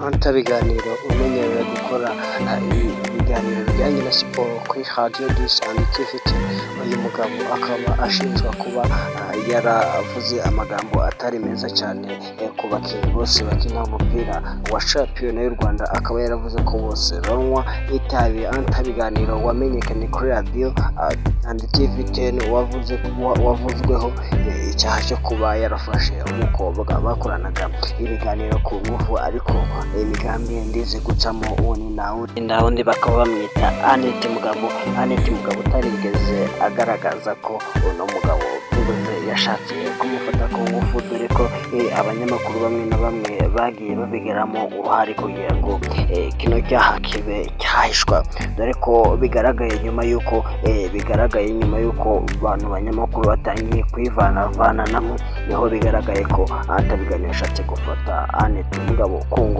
Anta Biganiro umenyerewe gukora ibiganiro bijyanye na siporo kuri Radio 10 and TV10, uyu mugabo akaba ashinjwa kuba yaravuze amagambo atari meza cyane ku bakinnyi bose bakina umupira wa shampiyona y'u Rwanda, akaba yaravuze ko bose banywa itabi. Anta Biganiro wamenyekanye kuri Radio and TV10 wavuze wavuzweho icyaha cyo kuba yarafashe umukobwa bakoranaga ibiganiro ku ngufu, ariko imigambi ndize gucamo. Uwo ni nawe bakaba bamwita Anete Mugabo. Anete Mugabo utarigeze agaragaza ko uno mugabo byibuze yashatse kumufata ku ngufu, dore ko abanyamakuru bamwe na bamwe bagiye babigiramo uruhare kugira ngo kino cyaha kibe cyahishwa, dore ko bigaragaye nyuma y'uko abantu banyamakuru batangiye kwivanavananamo, niho bigaragaye ko Anta Biganiro yashatse gufata Anete Mugabo ku ngufu.